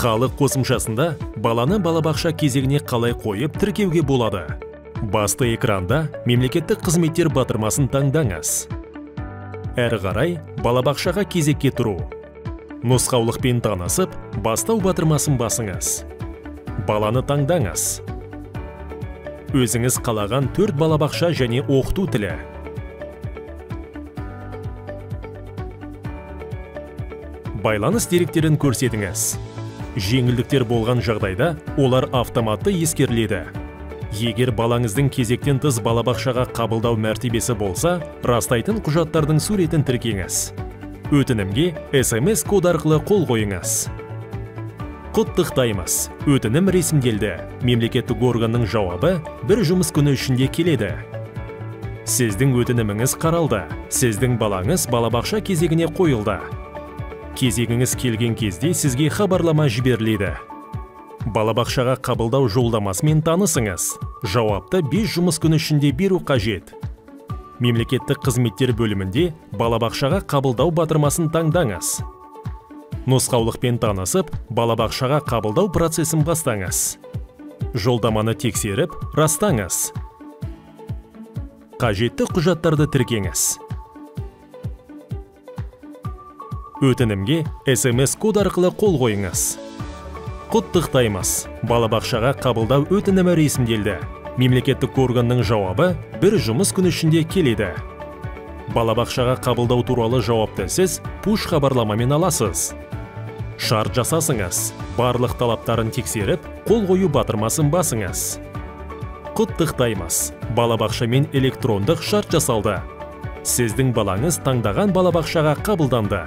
Халық қосымшасында баланы балабақша кезегіне қалай қойып тіркеуге болады. Басты экранда мемлекеттік қызметтер батырмасын таңдаңыз. Әрі қарай балабақшаға кезекке тұру. Нұсқаулықпен танысып, бастау батырмасын басыңыз. Баланы таңдаңыз. Өзіңіз қалаған 4 балабақша және оқыту тілі. Байланыс деректерін көрсетіңіз. Жеңілдіктер болған жағдайда олар автоматты ескеріледі. Егер балаңыздың кезектен тыс балабақшаға қабылдау мәртебесі болса, растайтын құжаттардың суретін тіркеңіз. Өтінімге SMS код арқылы қол қойыңыз. Құттықтаймыз! Өтінім ресімделді. Мемлекеттік органның жауабы бір жұмыс күні ішінде келеді. Сіздің өтініміңіз қаралды. Сіздің балаңыз балабақша кезегіне қойылды. Кезегіңіз келген кезде сізге хабарлама жіберіледі. Балабақшаға қабылдау жолдамасымен танысыңыз. Жауапты 5 жұмыс күні ішінде беру қажет. Мемлекеттік қызметтер бөлімінде балабақшаға қабылдау батырмасын таңдаңыз. Нұсқаулықпен танысып, балабақшаға қабылдау процесін бастаңыз. Жолдаманы тексеріп, растаңыз. Қажетті құжаттарды тіркеңіз. Өтінімге SMS код арқылы қол қойыңыз. Құттықтаймыз! Балабақшаға қабылдау өтінімі ресімделді. Мемлекеттік органның жауабы бір жұмыс күні ішінде келеді. Балабақшаға қабылдау туралы жауапты сіз пуш хабарламамен аласыз. Шарт жасасыңыз. Барлық талаптарын тексеріп, қол қою батырмасын басыңыз. Құттықтаймыз! Балабақшамен электрондық шарт жасалды. Сіздің балаңыз таңдаған балабақшаға қабылданды.